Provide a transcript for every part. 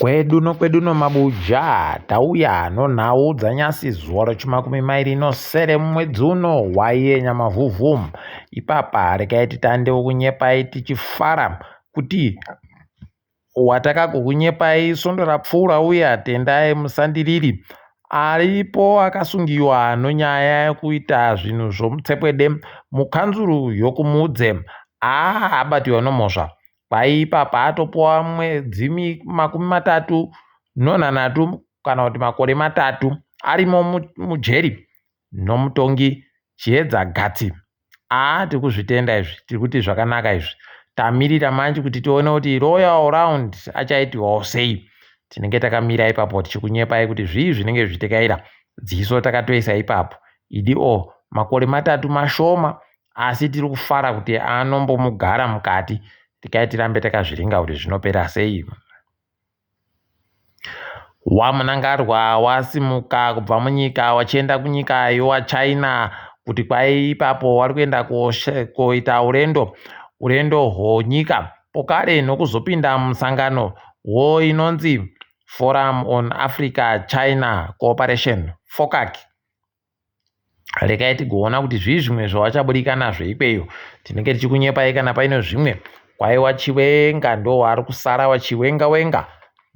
Kwedu nokwedu nomabuja tauya nonhau dzanyasi zuva rechimakumi mairi nosere mumwedzi uno waiye Nyamavhuvhu. Ipapa regai titande kunyepai tichifara kuti watakagokunyepai svondo rapfuura uya Tendai Musandiriri aripo akasungiwa nonyaya yekuita zvinhu zvomutsekwede mukanzuru yokuMudze. Aa abatiwa nomhosva Kwaipa paatopuwa mwedzi 37 kana kuti makore 3 arimo mujeri nomutongi Chiedza Gatsi. Haa tiri kuzvitenda izvi, tiri kuti zvakanaka izvi. Tamirira manje kuti tione kuti Royal Round achaitiwawo sei. Tinenge takamira ipapo tichikunyepai kuti zvii zvinenge zvichitekaira. Dziso takatoisa ipapo. Idi o makore 3 mashoma asi tiri kufara kuti anombomugara mukati tikai tirambe takazviringa kuti zvinopera sei. WaMnangagwa wasimuka kubva munyika wachienda kunyika yowaChina kuti kwai ipapo wari kuenda koita urendo urendo hwonyika pokare nokuzopinda musangano wo inonzi Forum on Africa China Cooperation FOCAC. Regai tigoona kuti zvii zvimwe zvavachaburika nazvo ikweyo. Tinenge tichikunyepai kana paine zvimwe. Kwaiwa Chiwenga ndowaari kusara waChiwenga wenga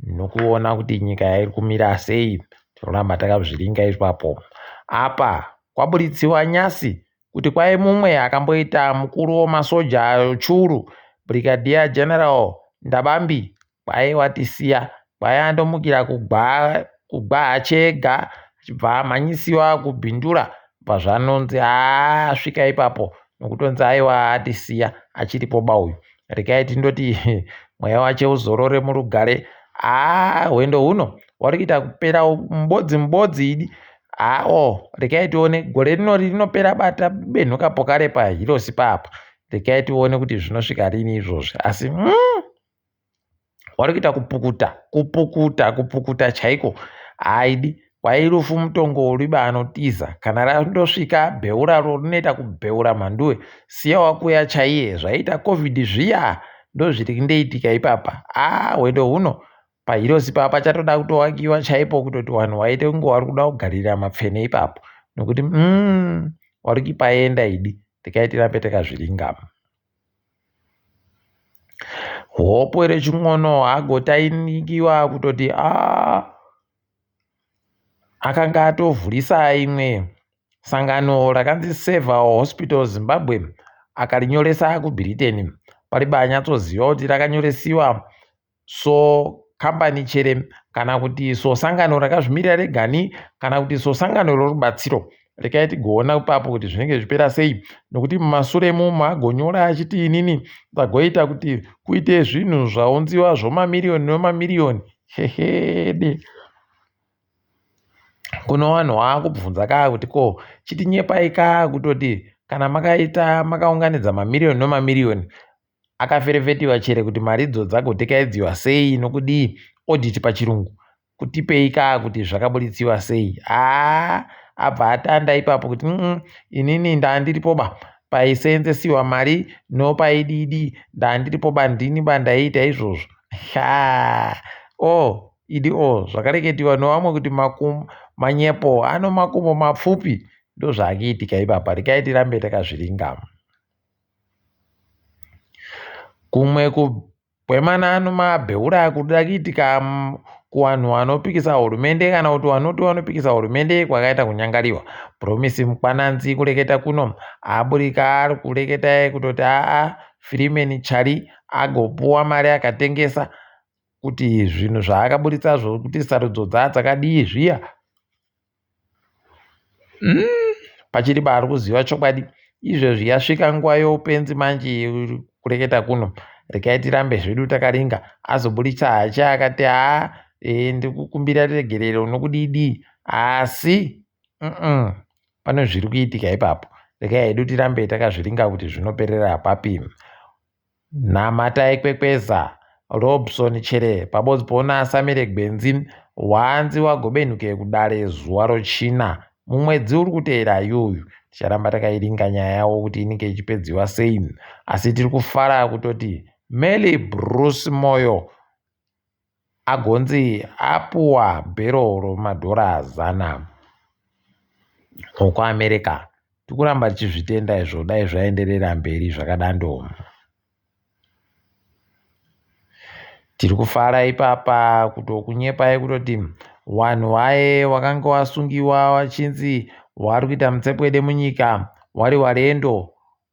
nokuona kuti nyika iri kumira sei. Tinoramba takazviringa ipapo. Apa kwaburitsiwa nyasi kuti kwai mumwe akamboita mukuru wemasoja churu Brigadier General Ndabambi Kwai watisiya kwai andomukira kugwaha chega achibva amhanyisiwa kuBindura bva zvanonzi haa asvika ipapo nokutonzi aiwa atisiya achiripo ba uyu regai tindoti mweya wache uzorore murugare haa hwendo huno wari kuita kupera mubodzi mubodzi idi haa o oh, regai tione gore rinori rinopera bata benhuka pokare pahirosi paapa regai tione kuti zvinosvika rini izvozvi asi mm, wari kuita kupukuta kupukuta kupukuta chaiko haidi kwai rufu mutongo uriba anotiza kana randosvika bheuraro rinoita kubheura mhanduwe siya wakuya chaiye zvaiita covid zviya ndozviri kundoitika ipapa aa hwendo huno pahirosi paa pachatoda kutowakiwa chaipo kutoti vanhu waite kunge wari kuda kugarira mapfene ipapo nokuti mm, wari kuipaenda idi tikai tirambe takazviringa Hope rechin'ono agotainikiwa kutoti aa akanga atovhurisa imwe sangano rakanzi Save Our Hospital Zimbabwe akarinyoresa kuBritain. Paribe anyatsoziva kuti rakanyoresiwa so kambani chere kana kuti so sangano rakazvimirira regani kana kuti so sangano rorubatsiro rekai tigoona ipapo kuti zvinenge zvipera sei nokuti mumasure mumu agonyora achiti inini ndagoita kuti kuite zvinhu zvaunziwa zvomamiriyoni nomamiriyoni hehede kuno vanhu vaakubvunza kaa kuti ko chitinyepai kaa kutoti kana makaita makaunganidza mamiriyoni nomamiriyoni Akaferefetiwa chere kuti mari idzo dzagotekaidziwa sei nokudii audit pachirungu kutipei kaa kuti zvakaburitsiwa sei haa abva atanda ipapo kuti mm, inini ndandiripo ba paiseenzesiwa mari nopaididi ndandiripo ba ndini ba ndaiita izvozvo ha o oh, idi o oh, zvakareketiwa nevamwe kuti makum, manyepo ano makumbo mapfupi ndozvaakuitika ipapa rekai tirambe takazviringa Kumwe kugwemana nomabheura kunoda kuitika kuvanhu vanopikisa hurumende kana kuti vanoti vanopikisa hurumende kwakaita kunyangariwa. Promise Mkwananzi kureketa kuno aburika ari kureketa kutoti aa Freeman Chari agopuwa mari akatengesa kuti zvinhu zvaakaburitsa zvokuti sarudzo dzaa dzakadii zviya Mm, pachiri baari kuziva chokwadi izvezvi yasvika nguva youpenzi manje kureketa kuno regai tirambe zvedu takaringa azoburitsa hachi akati haa e, ndikukumbira regerero nokudidii asi mm -mm, pane zviri kuitika ipapo regai hedu tirambe takazviringa kuti zvinoperera papi Namatai Kwekweza, Robson Chere pabodzi pona Samire Gwenzi wanzi wagobenhuke kudare zuva rochina mumwedzi uri kuteera yuyu. Ticharamba takairinga nyaya yavo kuti inenge ichipedziwa sei asi tiri kufara kutoti Melly Bruce Moyo. Agonzi apuwa bhero romadhora 100 okuAmerica. Tikuramba tichizvitenda izvo dai zvaenderera mberi zvakadando. Tiri kufara ipapa kutokunyepai kutoti wanhu waye wakange wasungiwa wachinzi wari kuita mutsepwede munyika wari warendo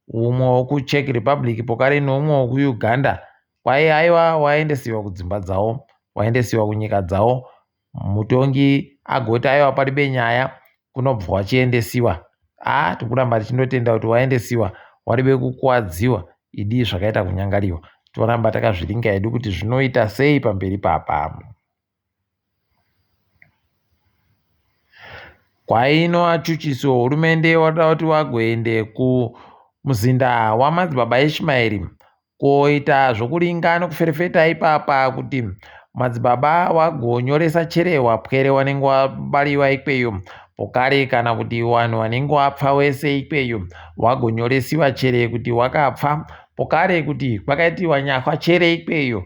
umwe wokuCzech Republic pokare neumwe wokuUganda kwai aiwa waendesiwa kudzimba dzawo waendesiwa kunyika dzawo mutongi agoti aiwa paribe nyaya kunobva wachiendesiwa haa tikuramba tichindotenda kuti waendesiwa waribe kukuwadziwa idi zvakaita kunyangariwa toramba takazviringa hedu kuti zvinoita sei pamberi papa Kwaino achuchisi wehurumende wada kuti wagoende kumuzinda wamadzibaba Ishmaeri koita zvokuringa nokuferefeta ipapa kuti madzibaba wagonyoresa chere wapwere wanenge wabariwa ikweyo pokare kana kuti wanhu wanenge wapfa wese ikweyo wagonyoresiwa chere kuti wakapfa pokare kuti kwakaitiwa nyahwa chere ikweyo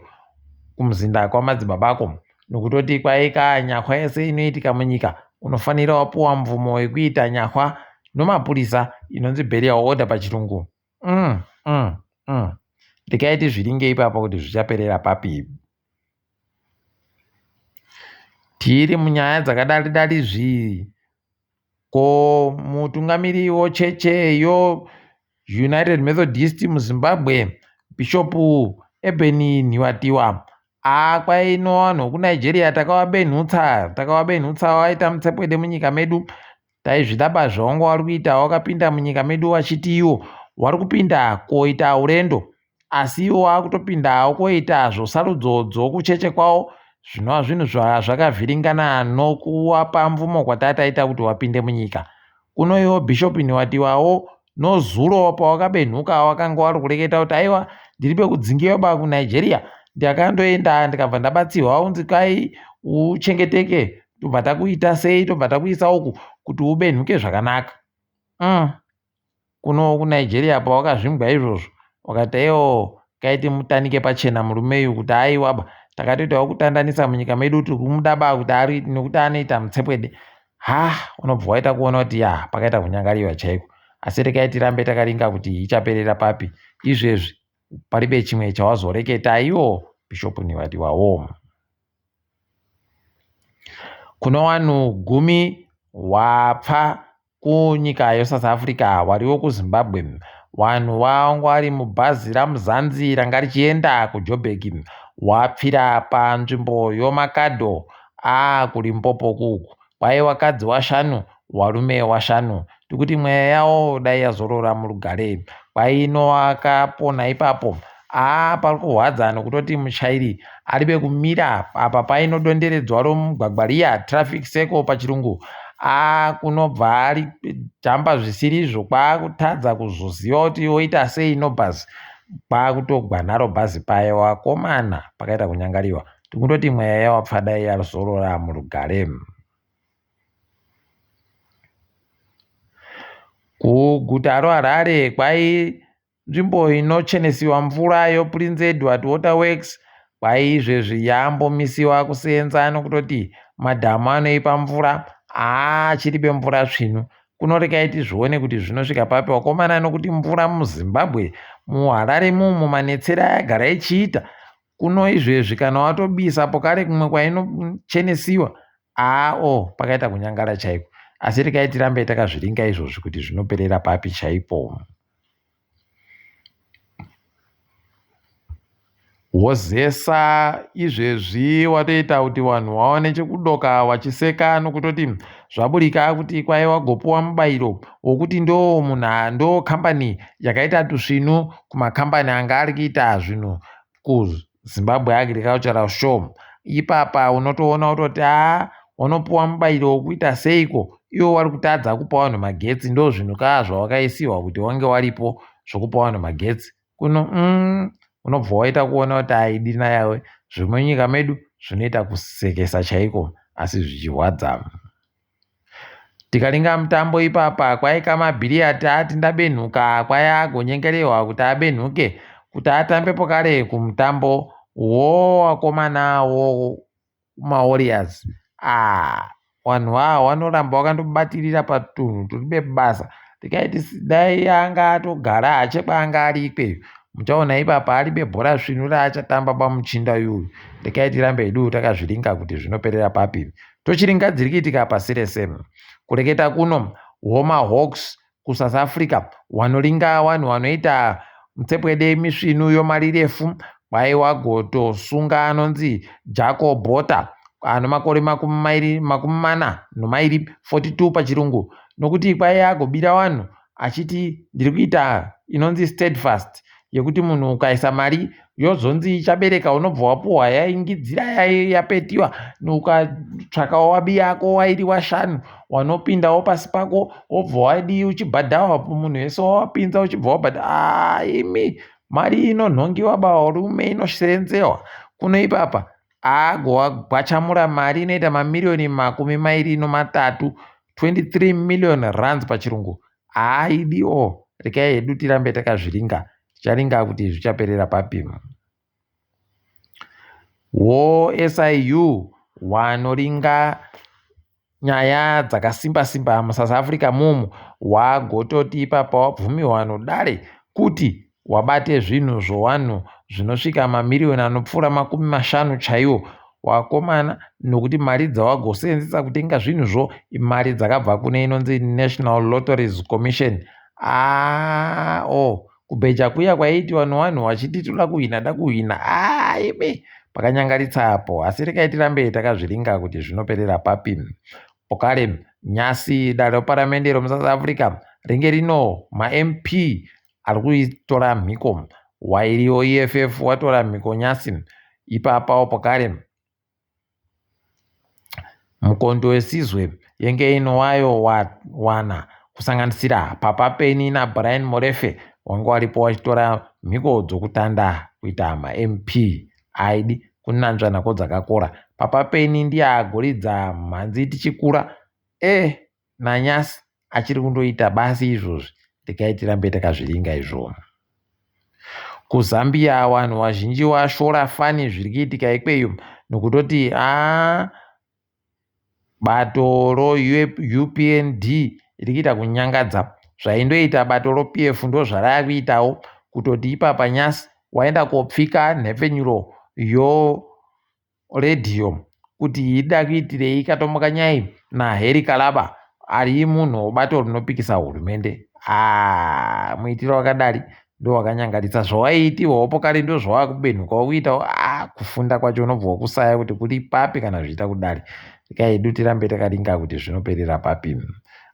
kumuzinda kwamadzibabako nokutoti kwaika nyahwa yese inoitika munyika unofanira wapuwa mvumo yekuita nyahwa nomapurisa inonzi burial order pachirungu mm, mm, mm. Ndikaiti zviringe ipapa kuti zvichaperera papi. Tiri munyaya dzakadari dari zvi ko mutungamiri wocheche yo United Methodist muZimbabwe Bishop Eben Nhiwatiwa aa kwaino vanhu vekunigeria takavabenhutsa takavabenhutsa vaita mutsepwede munyika medu taizvida ba zvawanga wari kuita wakapinda munyika medu wachiti iwo wari kupinda koita urendo asi iwo wakutopindawo koita zvosarudzo dzokucheche kwawo zvinova zvinhu zvakavhiringana nokuwapa mvumo kwatataita kuti wapinde munyika Kuno iwo Bishop Nhiwatiwawo nozuro pawakabenhuka wakanga wari kureketa kuti aiwa ndiri pekudzingiwa ba kuNigeria ndakandoenda ndikabva ndabatsirwa unzi kai uchengeteke tobva takuita sei tobva takuisa uku kuti ubenhuke zvakanaka mm. Kuno kuNigeria pawakazvimbwa izvozvo wakati aiwo kaiti mutanike pachena murume uyu kuti aiwa ba takatoitawo kutandanisa munyika medu tiri kumuda ba kuti ari nekuti anoita mutsepwede ha unobva waita kuona kuti ya pakaita kunyangariwa chaiko asi rekai tirambe takaringa kuti ichaperera papi izvezvi paribe chimwe chawazoreketa iwo bishop Nhiwatiwawo kuno wanhu gumi wapfa Kunyika yeSouth Africa wariwo kuZimbabwe wanhu wanga wari mubhazi raMuzanzi ranga richienda kuJoburg wapfira panzvimbo yoMakado aa kuLimpopo kuuku kwai wakadzi washanu warume washanu tikuti mweya yawo dai yazorora murugare kwaino akapona ipapo Haa pari kurwadza nokutoti muchairi aribe kumira apa painodonderedzwa romugwagwa riya traffic circle pachirungu aa kunobva ari jamba zvisirizvo kwaakutadza kuzoziva kuti oita sei nobhazi kwaakutogwa naro bhazi paye wakomana pakaita kunyangariwa tikundoti mweya yawapfa dai yazorora murugare. Kuguta roHarare kwai Nzvimbo inochenesiwa mvura yoPrince Edward Water Works kwaizvezvi yambomisiwa kuseenza nokutoti madhamu anoipa mvura haachiripe mvura svinu. Kuno rekai tizvione kuti zvinosvika papi vakomana nokuti mvura muZimbabwe muHarare mumu manetsere ayagara ichiita kuno izvezvi kana watobisa pokare kumwe kwainochenesiwa aa o pakaita kunyangara chaiko asi rekai tirambe takazviringa izvozvi kuti zvinoperera papi chaipo. Wozesa izvezvi watoita kuti vanhu vaone chekudoka vachiseka nokutoti zvaburika kuti kwai wagopuwa mubairo wokuti ndo munhu ndo kambani yakaita tusvinu kumakambani anga ari kuita zvinhu kuZimbabwe Agricultural Show. Ipapa unotoona kutoti haa wanopuwa mubairo wokuita seiko iwo wari kutadza kupa vanhu magetsi ndo zvinhu kaa zvawakaisiwa kuti wange waripo zvokupa vanhu magetsi kuno mm, unobva waita kuona kuti aidina yawe zvemunyika medu zvinoita kusekesa chaiko asi zvichirwadza tikaringa mutambo ipapa kwaika mabhiriyati ati ndabenhuka kwai agonyengerehwa kuti abenhuke kuti atambe pokare kumutambo wowakomana wo. kumaWarriors. Ah, vanhu ava vanoramba vakandobatirira patunhu turi basa. Ndikaiti dai anga atogara hache kwaanga ari ikweyo. Muchaona ipapa aribe bhora svinu raachatamba pamuchinda uyuyu. Regai tirambe hedu takazviringa kuti zvinoperera papi. Tochiringa dziri kuitika pasi rese. Kureketa kuno, Homa Hawks kuSouth Africa wanoringa vanhu vanoita mutsepwede misvinu yomari refu kwai wagotosunga anonzi Jaco Bota ano makore 42 42 pachirungu nokuti kwai agobira vanhu achiti ndiri kuita inonzi steadfast yekuti munhu ukaisa mari yozonzi ichabereka unobva wapuhwa yaingidzira yapetiwa ukatsvakawo wabi yako wairi washanu wanopindawo pasi pako wobva wadii uchibhadhawa munhu wese wawapinza uchibva wabhadha imi mari inonhongiwa barume inoseenzewa kuno ipapa agowagwachamura mari inoita mamiriyoni 23 23 million rands pachirungu. Haidiwo, regai hedu tirambe takazviringa, ticharinga kuti zvichaperera papi. Wo SIU wanoringa nyaya dzakasimba simba muSouth Africa mumu wagototi ipapa wabvumiwa nodare kuti wabate zvinhu zvowanhu zvinosvika mamiriyoni anopfuura 50 chaiwo wakomana nokuti mari dzawagoseenzesa kutenga zvinhuzvo imari dzakabva kune inonzi National Lotteries Commission. Aa o kubheja kuya kwaiitiwa nowanhu wachiti toda kuhwina da kuhwina aa imi pakanyangaritsa apo asi regai tirambe takazviringa kuti zvinoperera papi. Pokare nyasi dare reparamende remuSouth Africa ringe rino maMP ari kuitora mhiko wairiwo EFF watora mhiko nyasi ipapawo pokare mukondo wesizwe yenge inowayo wana kusanganisira Papa Penny naBrian Molefe wanga waripo wachitora mhiko dzokutanda kuita maMP aidi kunanzva nako dzakakora. Papa Penny ndiye agoridza mhanzi tichikura nanyasi achiri kundoita basi izvozvi regai tirambe takazviringa izvo. KuZambia vanhu vazhinji vashora fani zviri kuitika ikweyo nokutoti bato roUPND riri kuita kunyangadza zvaindoita bato roPF ndozvarakuitawo kutoti ipapa nyasi waenda kopfika nhepfenyuro yoredhiyo kuti ida kuitirei katomukanyai naHarry Kalaba ari munhu webato rinopikisa hurumende. Muitiro wakadari ndowakanyangarisa zvawaiitirwawo pokare ndozvawakubenhukawo kuitawo kufunda kwacho unobva wakusaya kuti kuri papi kana zvichiita kudari. Regai hedu tirambe takaringa kuti zvinoperera papi.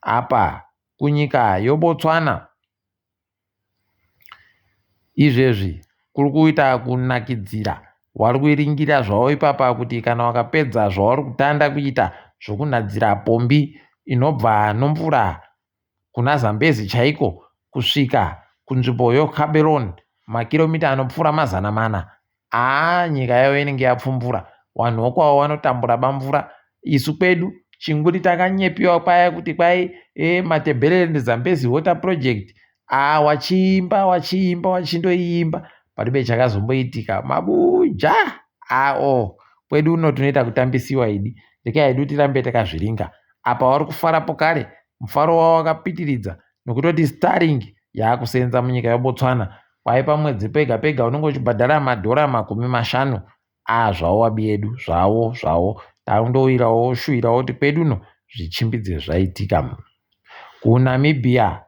Apa kunyika yoBotswana izvezvi kuri kuita kunakidzira wari kuringira zvavo ipapa kuti kana wakapedza zvauri kutanda kuita zvokunadzira pombi inobva nomvura kuna Zambezi chaiko kusvika kunzvimbo yoCameroon makiromita anopfuura 400 nyika yavo inenge yapfumvura vanhu vokwavo vanotambura bamvura isu kwedu chinguri takanyepiwa kwaya kuti kwai Matabeleland Zambezi Water Project wachiimba wachiimba wachindoiimba paribe chakazomboitika mabuja kwedu uno tinoita kutambisiwa idi regai hedu tirambe takazviringa apa vari kufara pokare mufaro wavo wakapitiridza nokutoti Starlink yaakusenza munyika yeBotswana kwai pamwedzi pega pega unenge uchibhadhara madhora 50 zvawo wabi yedu zvawo zvawo tandowirawo shuwirawo kuti kwedu uno zvichimbidze zvaitika. KuNamibia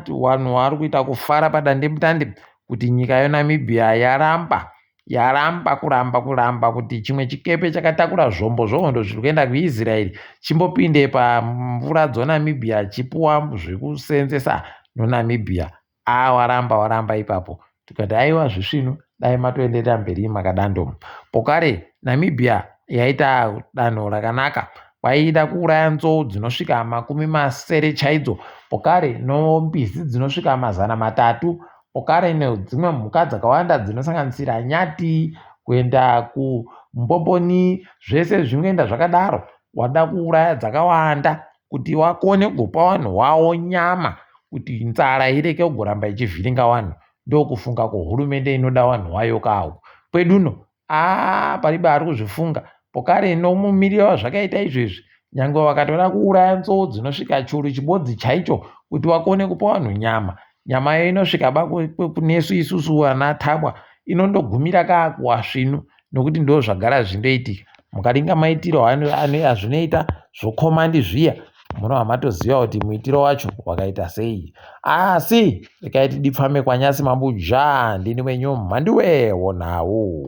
vanhu vari kuita kufara padandemutande kuti nyika yeNamibia yaramba kuramba kuti chimwe chikepe chakatakura zvombo zvehondo zviri kuenda kuIsraeri chimbopinde pamvura dzoNamibia chipuwa zvekuseenzesa noNamibia. Waramba ipapo tikati aiwa zvisvinu dai matoenderera mberi makadando. Pokare Namibia yaita danho rakanaka kwaida kuuraya nzou dzinosvika 70 chaidzo pokare nombizi dzinosvika 300 pokare nedzimwe mhuka dzakawanda dzinosanganisira nyati kuenda kumbomboni zvese zvingoenda zvakadaro wada kuuraya dzakawanda kuti wakone kugopa vanhu wavo nyama kuti nzara ireke kugoramba ichivhiringa vanhu ndokufunga kuhurumende inoda vanhu vayo kawo kweduno paribe ari kuzvifunga Pokare nomumiriro wazvakaita izvezvi, nyangwe vakatoda kuuraya nzou dzinosvika churu chibodzi chaicho kuti vakone kupa vanhu nyama, nyama iyo inosvika kunesu isusu vana Thabwa inondogumira kakuwasvinu nokuti ndo zvagara zvindoitika. Mukaringa maitiro azvinoita zvokomandi zviya munobva matoziva kuti muitiro wacho wakaita sei. Asi regai tidipfame kwanyasi mabuja ndini wenyu Mhanduwe wonhau.